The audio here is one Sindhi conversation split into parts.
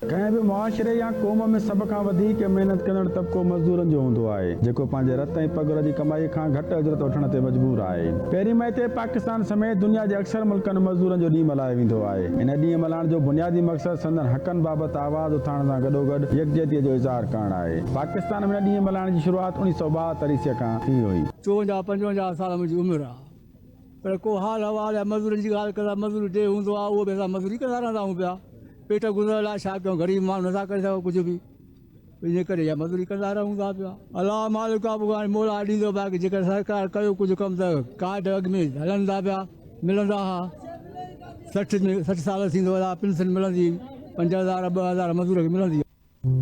ڪنهن به معاشري يا قوم ۾ سڀ کان وڌيڪ محنت ڪندڙ طبقو مزدورن جو هوندو آهي، جيڪو پنهنجي رت ۽ پگهر جي ڪمائي کان گهٽ اجرت وٺڻ تي مجبور آهي. پهرين مئي تي پاڪستان سميت دنيا جي اڪثر ملڪن ۾ مزدورن جو ڏينهن ملهايو ويندو آهي. ان ڏينهن ملهائڻ جو بنيادي مقصد سندن حقن بابت آواز اٿارڻ سان گڏوگڏ يڪجهتي جو اظهار ڪرڻ آهي. پاڪستان ۾ ان ڏينهن ملهائڻ جي شروعات 1972 عيسويء کان ٿي هئي. 54 55 سال منهنجي عمر آ پر ڪو حال احوال يا مزورين جي ڳالهه ڪندا مزوري ڊي هوندو آ اهو به اسان مزوري ڪندا رهندا آهيون پيا پيٽ گذر لاء ڇا ڪيون غريب ماڻهو نٿا ڪري سگهون ڪجهه به ان ڪري اها مزوري ڪندا رهون ٿا پيا الله مالڪ آ ڀڳوان مولا ڏيندو باقي جيڪر سرڪار ڪيو ڪجهه ڪم ته ڪارڊ اڳ ۾ هلن ٿا پيا ملندا ها 60 ۾ 60 سال ٿيندو ها پينشن ملندي 5000 2000 مزور کي ملندي.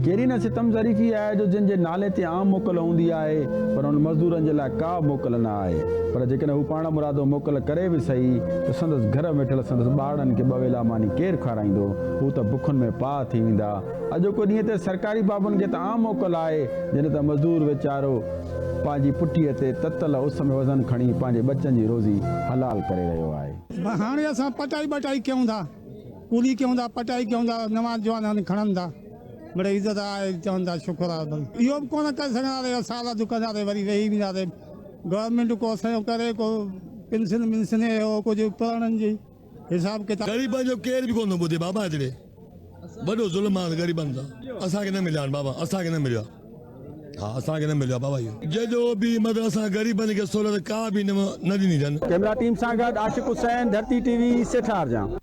ڪهڙي نه ستم ظريفي آهي جو جن جي نالي تي عام موڪل هوندي آهي پر انهن مزدورن جي لاء ڪا به موڪل نه آهي پر جيڪڏهن هو پاڻ مرادو موڪل ڪري به سهي ته سندس گهر ۾ ويٺل سندس ٻارڙن کي ٻه ويلا ماني ڪير کارائيندو هو ته بکن ۾ پاهه ٿي ويندا اڄوڪو ڏينهن تي سرڪاري بابن کي ته عام موڪل آهي جڏهن ته مزدور ويچارو پنهنجي پٺيء تي تتل اس ۾ وزن کڻي پنهنجي ٻچن جي روزي حلال ڪري رهيو آهي. هاڻي اسان پٽائي ٻٽائي ڪيون ٿا. ڪولي ڪيون ٿا، پٽائي ڪيون ٿا، نوان جوان هن کڻن ٿا، مڙئي عزت آهي، چون ٿا شڪر آهي بس اهو به ڪونه ڪري سگهنداسين، سال اڌ ڪنداسين وري ويهي وينداسين، گورنمينٽ ڪو اسان جو ڪري ڪو پينشن ونشن اهو ڪجهه پراڻن جي حساب ڪتاب. غريبن جو ڪير به ڪونه ٿو ٻڌي بابا هتڙي وڏو ظلم آهي غريبن سان اسان کي نه مليا آهن بابا اسان کي نه مليو آهي ها اسان کي نه مليو آهي بابا اهو جيڏو به مطلب اسان غريبن کي سهولت ڪا به نه ڏني اٿن. ڪئميرا ٽيم سان گڏ عاشق حسين ڌرتي ٽي وي سيٺارجان.